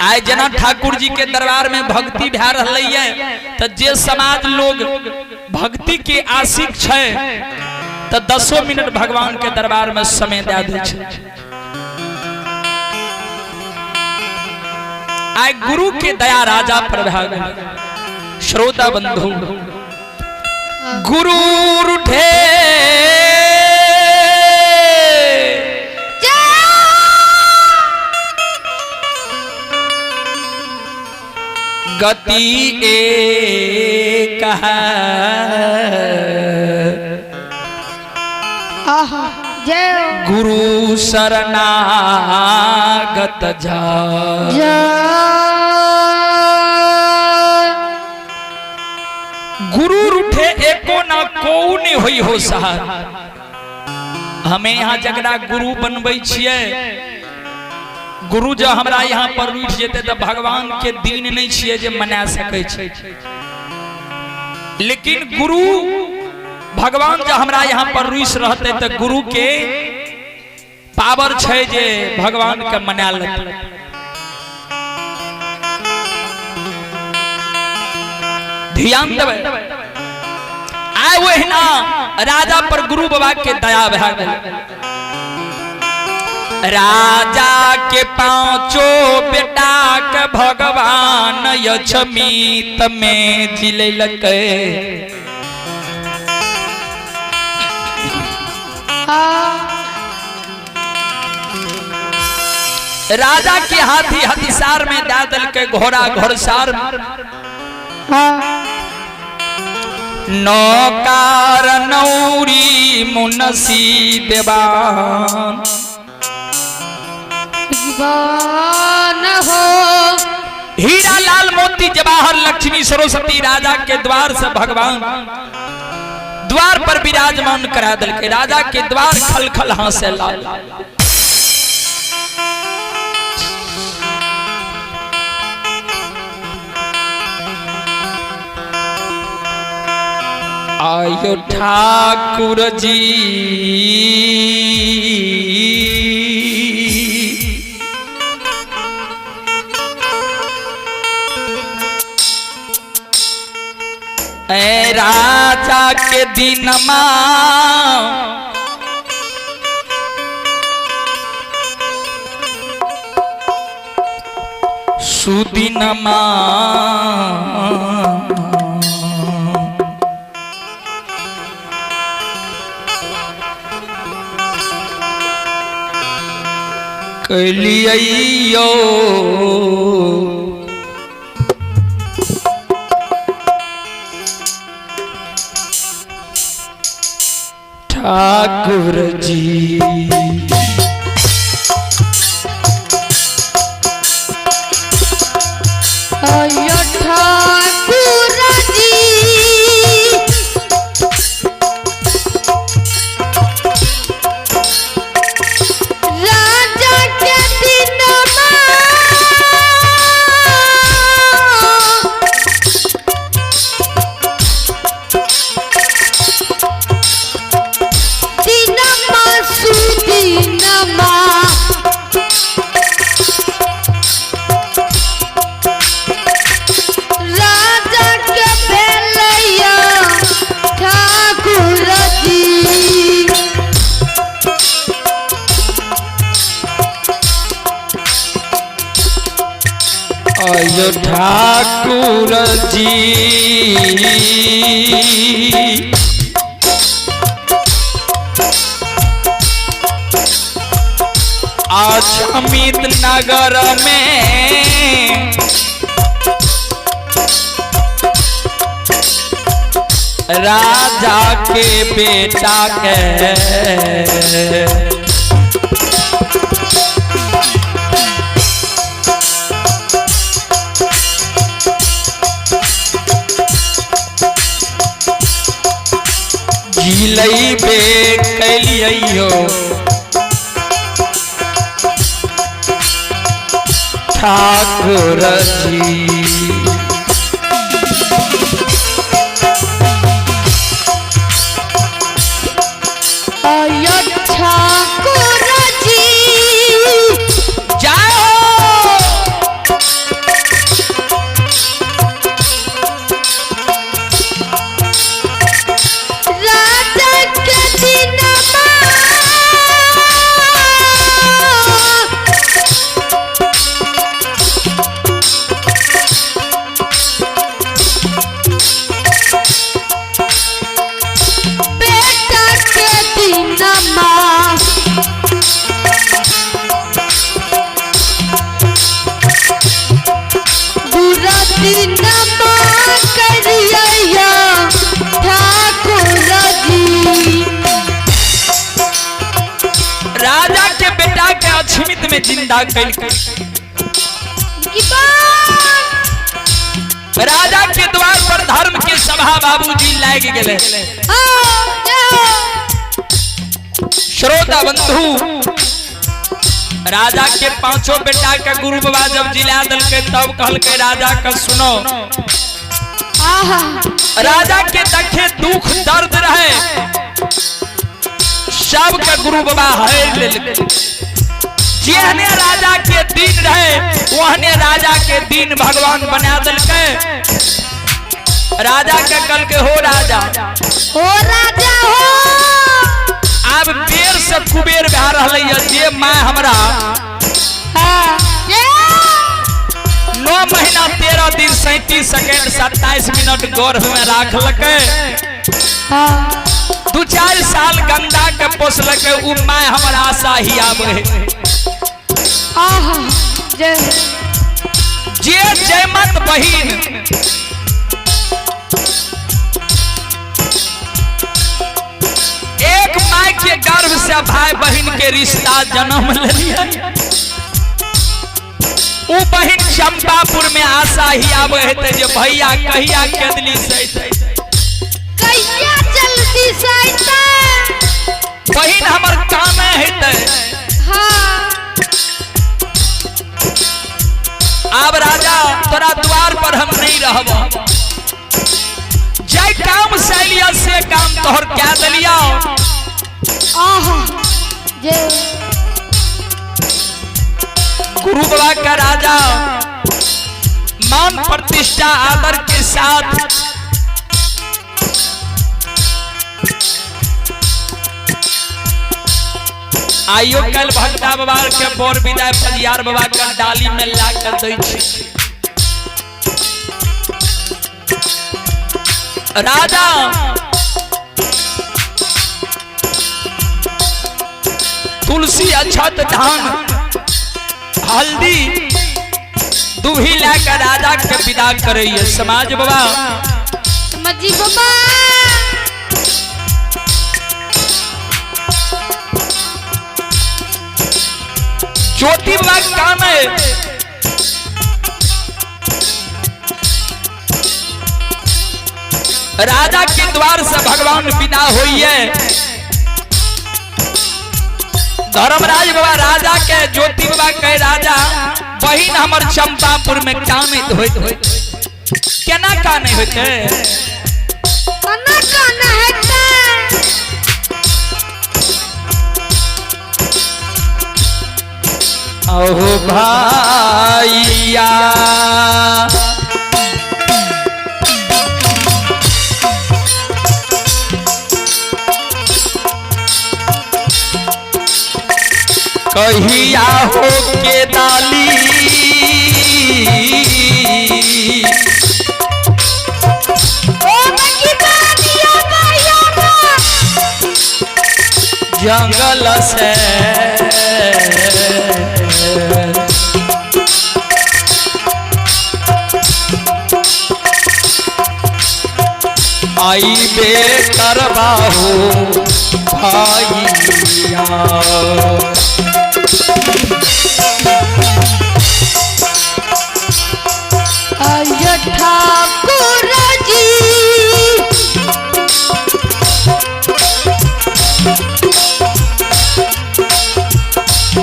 आइ जेना ठाकुर जी के दरबार में भक्ति भए रहलै ये, तऽ जे समाज लोग भक्ति के आशिक छै तऽ 10 मिनट भगवान के दरबार में समय दए दै छै। आइ गुरु के दया राजा पर भए गेल। श्रोता बंधु, गुरु रूठे गति एक है। आहा, जय हो। गुरु शरणागत जा। जय। गुरु रूठे एको ना को नहीं होई हो साहब। हमें यहाँ जकरा गुरु बनबै छियै, गुरु जो हमरा यहाँ पर रूठ जेतै तऽ भगवान के दिन नहीं छियै जे मना सकै छै। लेकिन गुरु भगवान जो हमरा यहाँ पर रूस रहते तऽ गुरु के पावर छै जे भगवान के मना लेतै। ध्यान देबै। आइ ओहिना राजा पर गुरु बाबा के दया भए गेल। राजा के पांचों बेटा के भगवान यछमीत में जिलेलकै। राजा के हाथी हथिसार में दे देलकै, घोड़ा घोड़सार में। नौकार नौरी मुनसी देवान दीवान हो। हीरा लाल मोती जवाहर लक्ष्मी सरस्वती राजा के द्वार से भगवान द्वार पर विराजमान करा दिलके। राजा के द्वार खलखल हंसे लाल। आयो ठाकुर जी ए राजा के दिनमा सुदिनमा कैलियो ठाकुर जी। अयो ठाकुर जी। राजा के दिनमा दिनमा सुदिनमा राजा के भेलैया ठाकुर जी। अयो ठाकुर जी। आज अमित नगर में राजा के बेटा के जिलैबे कैलियो ठाकुर जी। अयो ठाकुर जी। जाओ। बेटा के अछमित में जिंदा कैलकै। राजा के द्वार पर धर्म के सभा बाबूजी लाग गेले। श्रोता बंधु, राजा के पांचों बेटा के गुरु बाबा जब जिला दिलकै तब कहलकै राजा के सुनो। राजा के देखे दुख दर्द रहे, सबके गुरु बाबा हर लेलकै। जेहने राजा के दिन रहे ओहने राजा के दिन भगवान बना दिलकै। राजा के कहलकै हो राजा, हो राजा हो, आब बेर से कुबेर भए रहलै है जे माय हमरा 9 महीना 13 दिन 37 सेकेंड 27 मिनट गर्भ में राखलकै, 2-4 साल गंगा के पोसलकै, उ my हमर आशा ही आबे है। जे जयमत बहिन एक my के गर्भ से भाई बहिन के रिश्ता जन्म लेलियै, उ बहिन चंपापुर में आशा ही आबे हेतै जे भैया कहिया केदली से कहिया जल्दी से अइतै। बहिन हमर कामे हेतै। आब राजा तोरा द्वार पर हम नहीं रहब, जाय काम से अलिया से काम तोहर क्या दलिया। गुरु बाबा का राजा मान प्रतिष्ठा आदर के साथ आइयो कल भगता बाबा के बोर विदाई परियार बाबा के डाली में ला कर दै छी। राजा तुलसी अक्षत धान हल्दी दुभी लाकर राजा के विदा करैये। समाज बाबा मजी बाबा ज्योति बाबा काम है। राजा के द्वार से भगवान विदा होइए। धर्मराज बाबा राजा के ज्योति बाबा के राजा बहिन हमर चंपापुर में कामित होइत होइत केना काने होइते, केना काने होइते। अहो भाइया कहिया हो के डाली जंगल से आई बे करबाहू भाइया। ठाकुर जी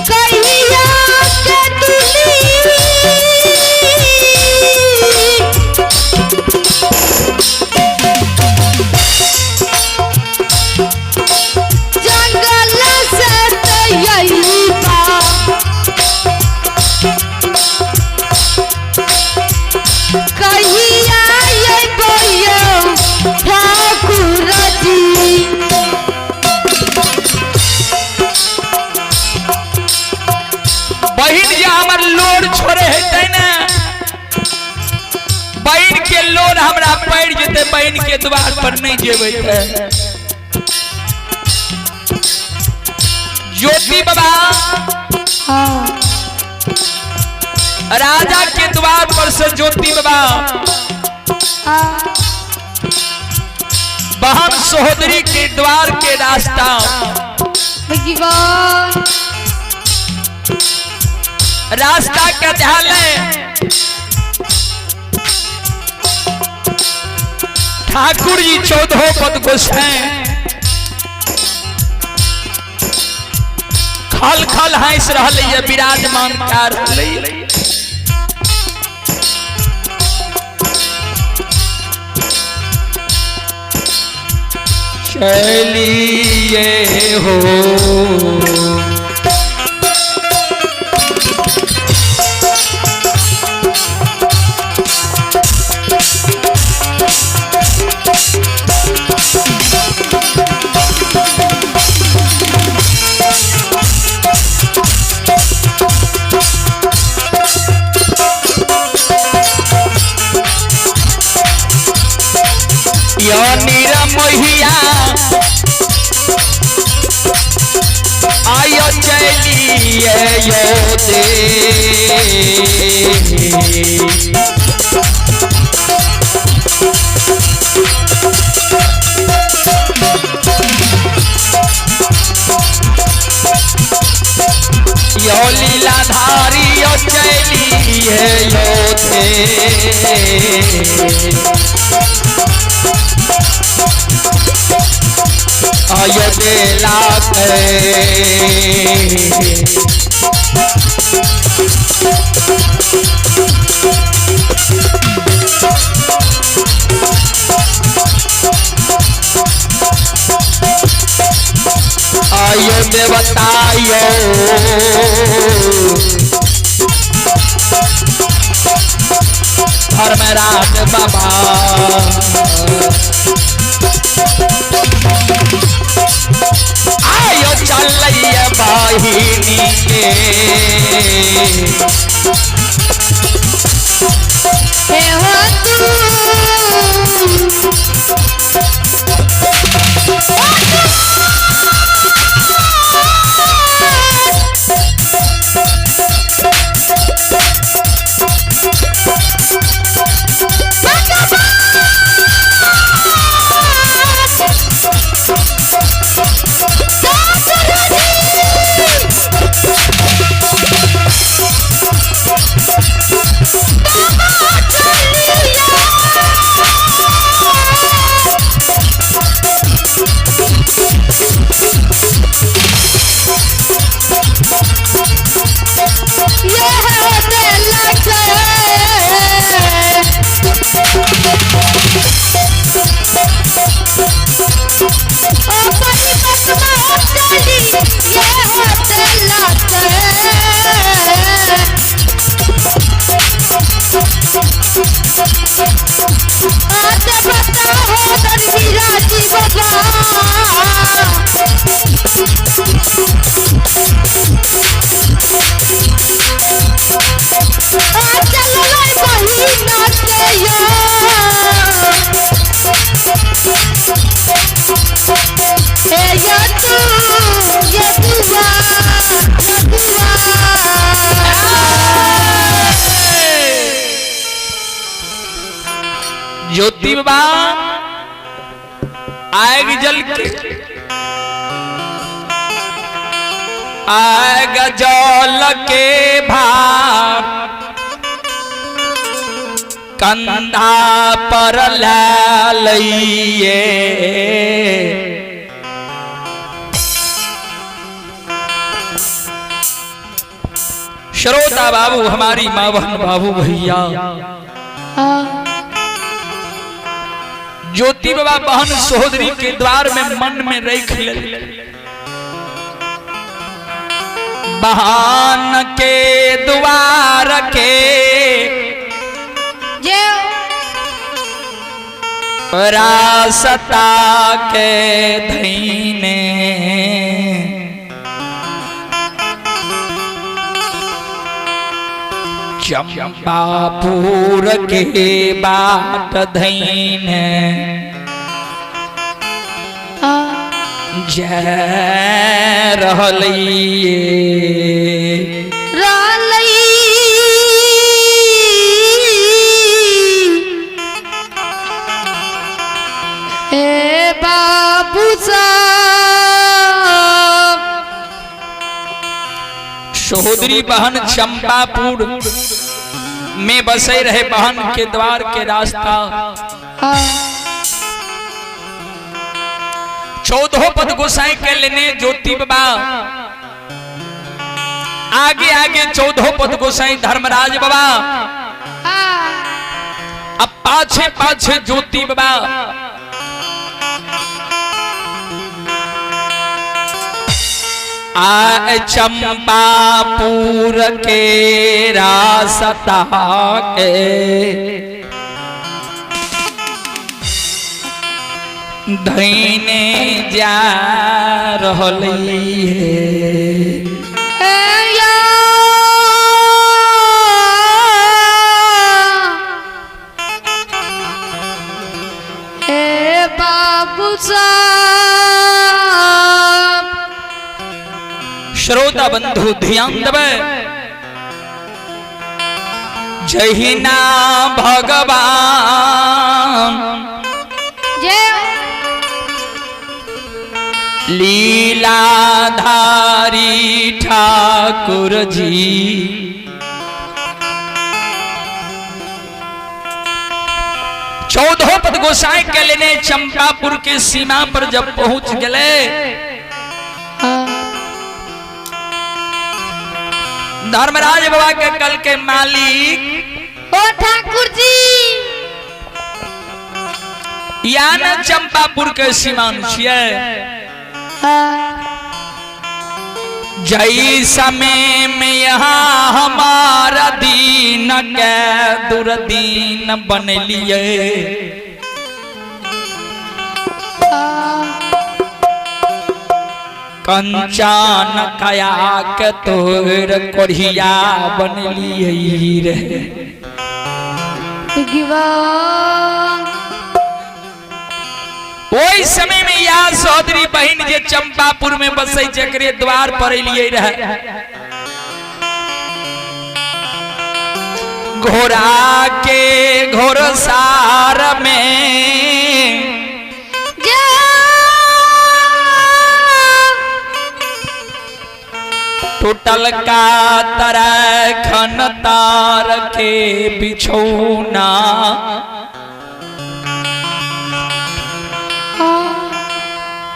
कहिया के दुली जंगल से तैयबा कहिया अइबो ठाकुर जी। बहिन जे हमर लोर छोड़े हेतै ने, बहिन के लोर हमरा पड़ि जेतै, बहिन के द्वार पर नहीं जेबै ते। ज्योति बाबा राजा के द्वार पर से ज्योति बाबा बहन सहोदरी के द्वार के रास्ता रास्ता के ध्यान ठाकुर जी चौदहो पद गोसाई खल खल हंस रहल ये विराजमान कर रहल। चलिए हो यो निरमोहिया आयो चलिए यो दे। यो लीलाधारी यो चलिए यो दे। आयो बेला के आयो देवतायो धर्मराज बाबा आयो चलैया बहिनी के। हे हो तू ज्योति बाबा आग जल के आग जल के भार कंधा पर लइए श्रोता बाबू हमारी माँ बहन बाबू भैया ज्योति बाबा बहन सहोदरी के द्वार में मन में रख ले बहन के द्वार के रास्ता के धीने चंपापुर के बाट धैने जय रहलिए हे बाबू साहब। सहोदरी बहन चंपापुर में बसे रहे बहन के द्वार के रास्ता। 14 पद गोसाई के लेने ज्योति बाबा आगे आगे, 14 पद गोसाई धर्मराज बाबा, अब पाछे पाछे ज्योति बाबा। आ चंपापुर के रास्ता के धैने जा रहली है। हे बाबू साहब। श्रोता बंधु ध्यान देबै, जहिना भगवान जय लीलाधारी ठाकुर जी 14 पद गोसाई के लेने चंपापुर के सीमा पर जब पहुंच गए, धर्मराज बाबा के कल के मालिक ओ ठाकुर जी, या न चंपापुर के सीमान छियै। जई समय में यहाँ हमारा दीन के दुर्दीन बनलिए, कंचन कया के तोर कोढ़िया बनलिए रे। ओहि समय में या सहोदरी बहिन जे चंपापुर में बसै जकरे द्वार पर एलिए रहे, घोड़ा के घोड़सार में टूटल का तरखन तार के बिछौना,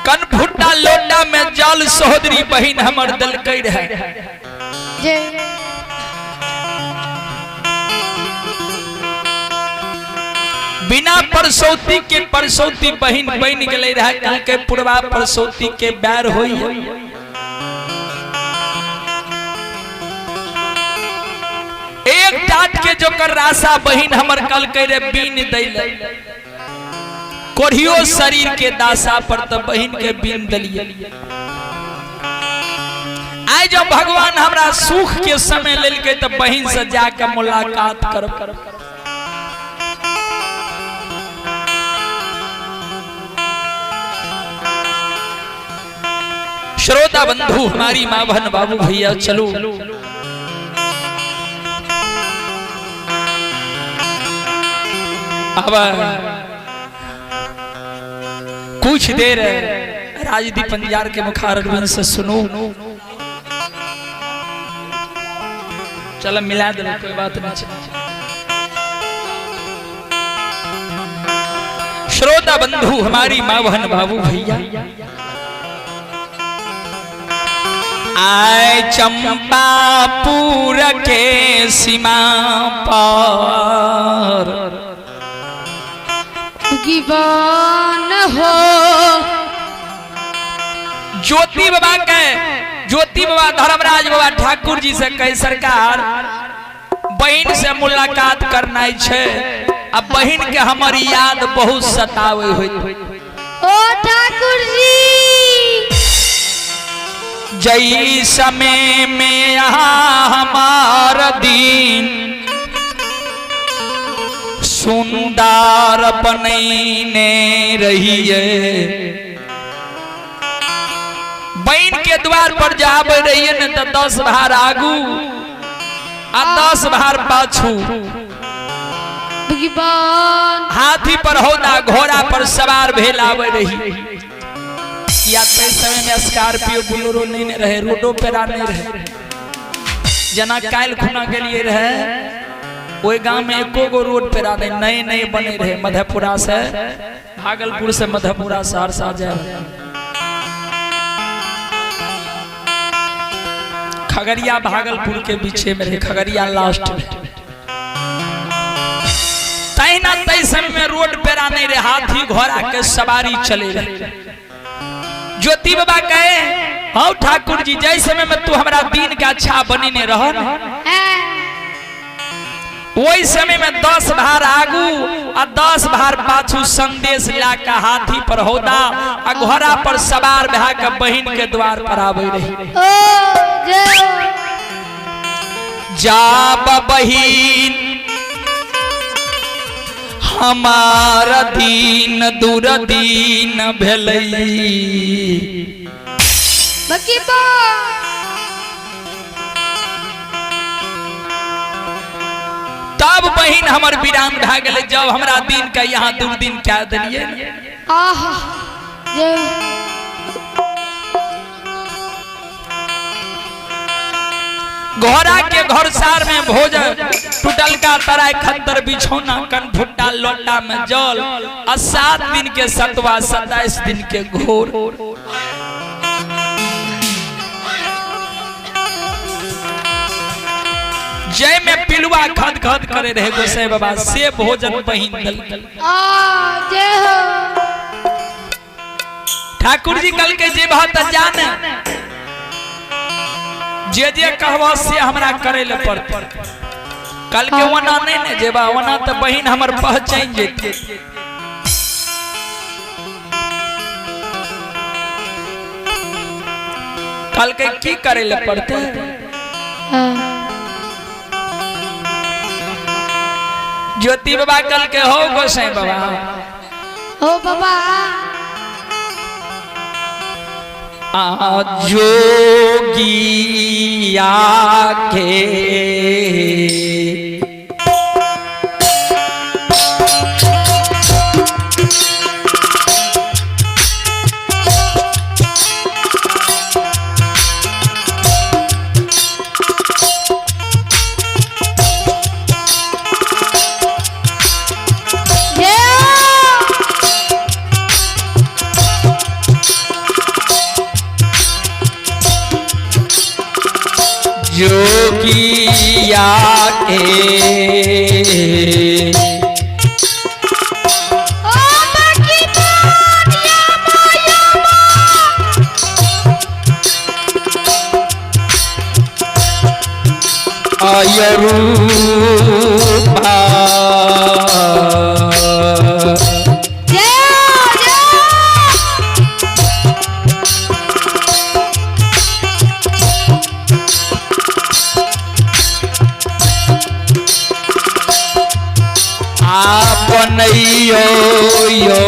कनफुटा लोटा में जल सहोदरी बहिन हमर दलकै रहे। बिना परसौती के परसौती बहिन बन गेलै रहे, कहलकै पुरवा परसौती के बैर होई। एक टाट के जोकर रासा बहिन हमर कहलकै रे बीन दैले, कोढ़ियो शरीर के दासा पर तो बहिन के बीन दलिए। आइ जब भगवान हमरा सुख के समय लेलकै तो बहिन से जाके मुलाकात करब। श्रोता बंधु हमारी माँ बहन बाबू भैया, चलो अब कुछ देर राजदीप पंजार के मुखारविंद से सुनो। चलो मिला दे, कोई बात नहीं। श्रोता बंधु हमारी माँ बहन बाबू भैया, आए चंपापुर के सीमा पर गिवान हो। ज्योति बाबा के, ज्योति बाबा धर्मराज बाबा ठाकुर जी से कहे सरकार बहन से मुलाकात करना छे, अब बहन के हमर याद बहुत सतावे होई। ओ ठाकुर जी, जई समय में यहाँ हमार दिन सुंदर बनैने रहिए, बहन के द्वार पर जाबे रहिए ने तो 10 भार आगू आ 10 भार पाछू, हाथी पर होदा घोड़ा पर सवार भेल आवे रही। या तै समय में स्कॉर्पियो बोलेरो नहीं रहे, रोडो पेरा नहीं रहे, जना काल्हि खुना गेलिए रहे ओहि गांव में एको गो रोड पेरा नहीं, नए नए बने रहे। मधेपुरा से भागलपुर से मधेपुरा सहरसा जाए, खगड़िया भागलपुर के पीछे में रहे, खगड़िया लास्ट में। तहिना तै समय में रोड पेरा नहीं रहे, हाथी घोड़ा के सवारी चले रहे। ज्योति बाबा कहे हौ ठाकुर जी, जै समय में तू हमरा दिन के अच्छा बनेने रह, ओहि समय में 10 भार आगू आ 10 भार पाछू संदेश ला के हाथी पर होदा आ घोड़ा पर सवार भए के बहिन के द्वार पर आवे रही। ओ जय जाब बहिन हमार दीन दूर दीन भेलै। बकी बा तब बहिन हमर विराम भए गेलै जब हमरा दिन के यहाँ दुर्दिन कए देलियै। आहा जय घोड़ा के घरसार में भोजन, टूटलका तराई खत्तर बिछौना, कनफुट्टा लोटा में जल, आ 7 दिन के सतवा 27 दिन के घोर। जय में पिलुआ खद खद करे रहे गोसाई बाबा से भोजन बहिन दल। आ जय हो। ठाकुर जी कल के जे बात जाने जे जे कहबो से हमरा करे ले पड़त। कल के ओना नहीं ने जेबा, ओना तो बहिन हमर पहचान जेती। कल के की करे ले पड़ते? ज्योति बाबा कल के हो गोसाई बाबा। हो बाबा। आ जोगिया के जय जोगिया के ओ बाकी बानिया माया अयरूपा जय जय आपन यो यो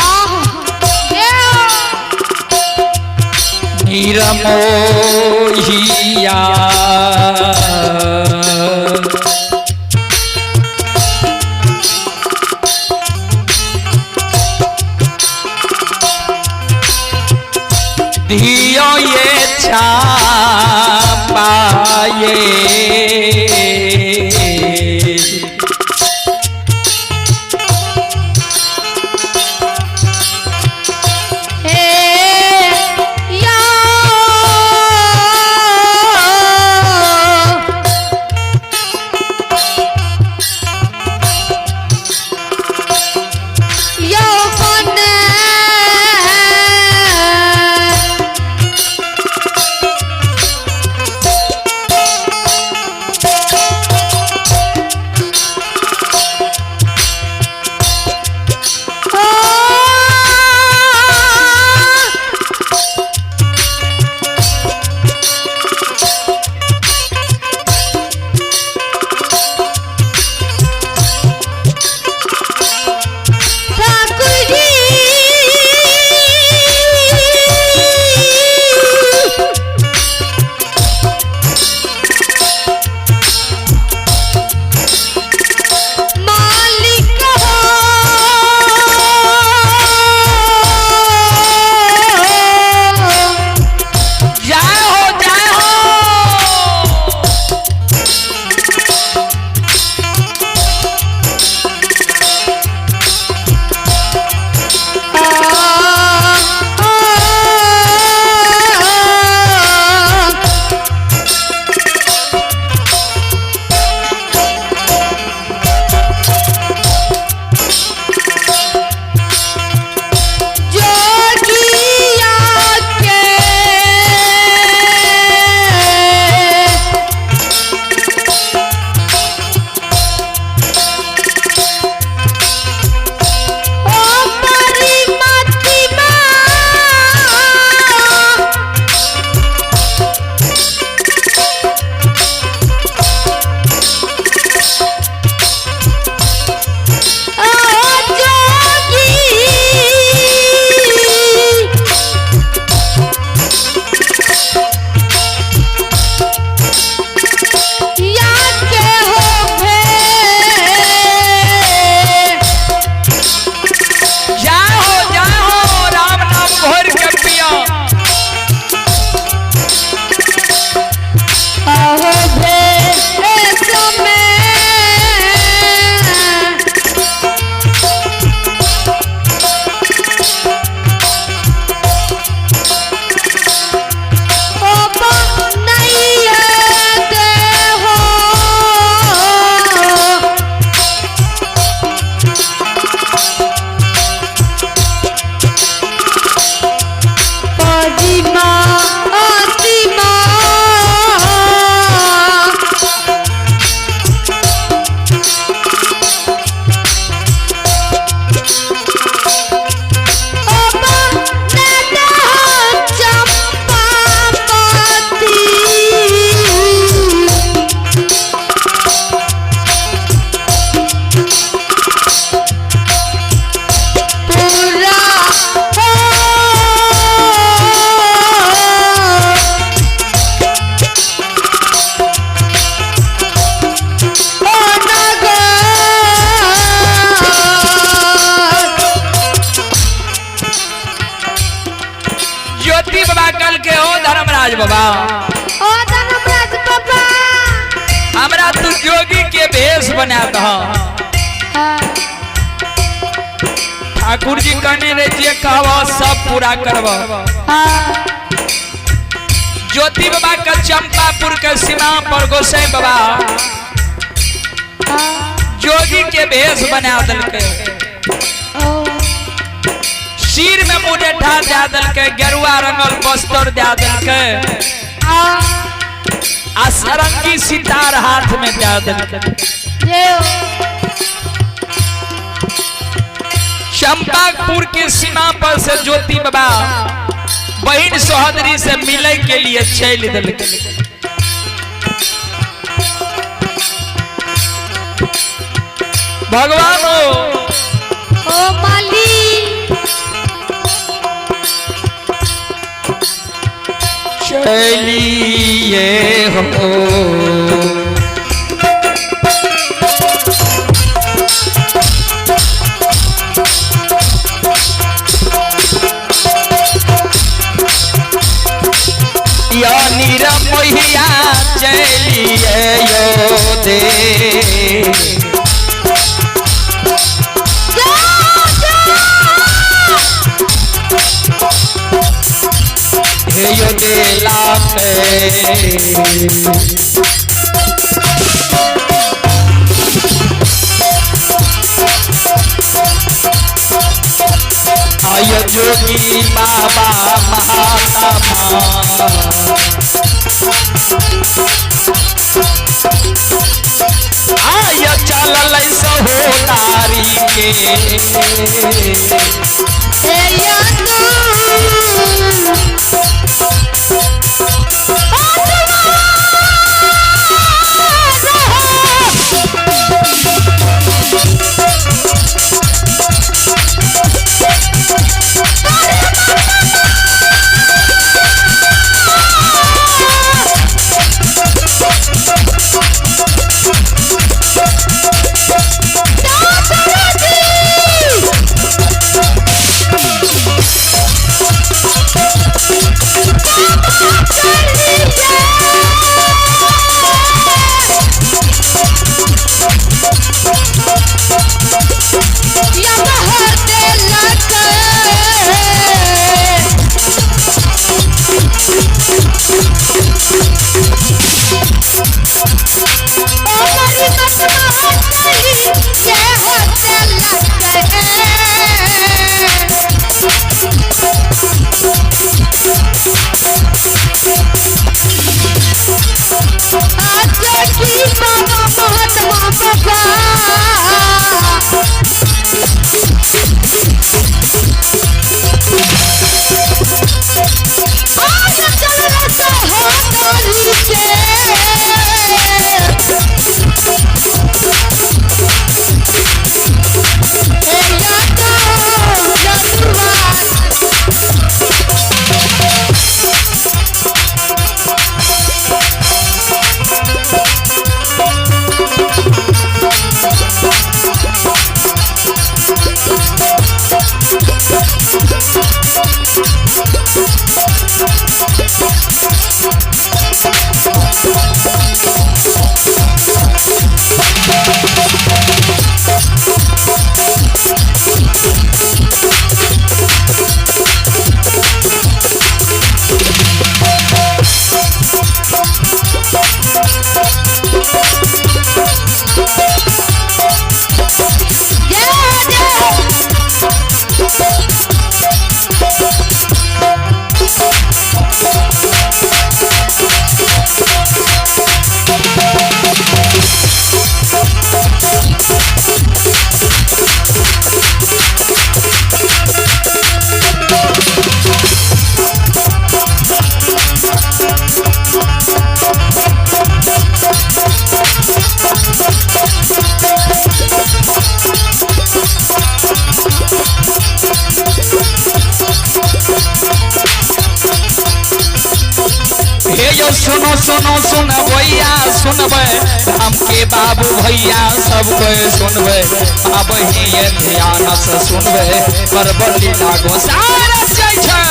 आहा जय निरमोहिया धियो ये छापाये हे या यौवन बाबा ओ धर्मराज बाबा हमरा तू जोगी के भेष बना दह। ठाकुर जी कहने रे जे कहब सब पूरा करब। ज्योति बाबा के चंपापुर के सीमा पर गोसाई बाबा जोगी के भेष बना दिलके, सिर में मुरेठा दे दिलके, गेरुआ रंगल वस्त्र दे दिलके आ सरंगी सितार हाथ में दे दिलके। चंपापुर के सीमा पर से ज्योति बाबा बहन सोहदरी से मिले के लिए चल दिलके। भगवान हो ओ माली चलिए हो या निरमोहिया चलिए यो दे। हे यो देला पे आय जोगी बाबा महात्मा आय चलल सहोदारी के। हे यो सुनो सुनो सुन भैया सुनबै, हमके बाबू भैया सब कोई सुनबै, अब ही ये ध्यान से सुनबै, पर बड़ी लागो सारा जाइ छै।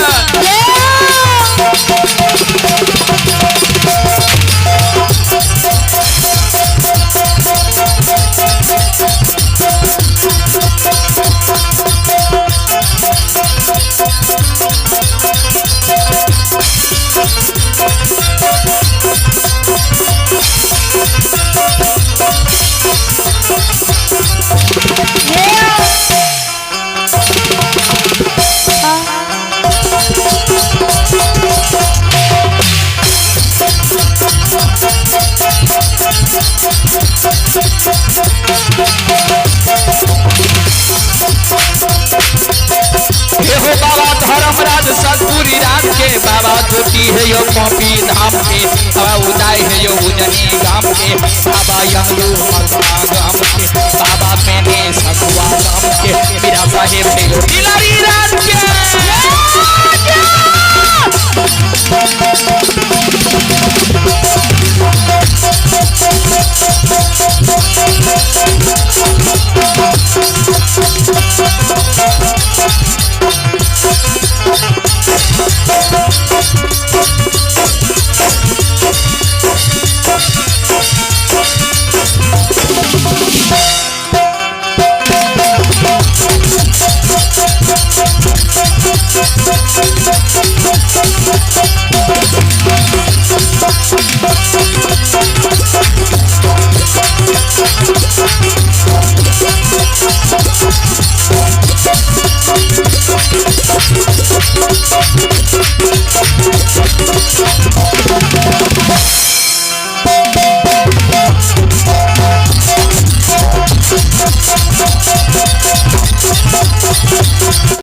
हे हो बाबा धर्मराज सतपुरी राज के बाबा ज्योति है यो कॉपी धाम के बाबा उदय है यो उजनी गाम के बाबा यमलू मगमा गाम के बाबा मैंने सखुआ गाम के मेरा साहेब है यो तिलरी राज के।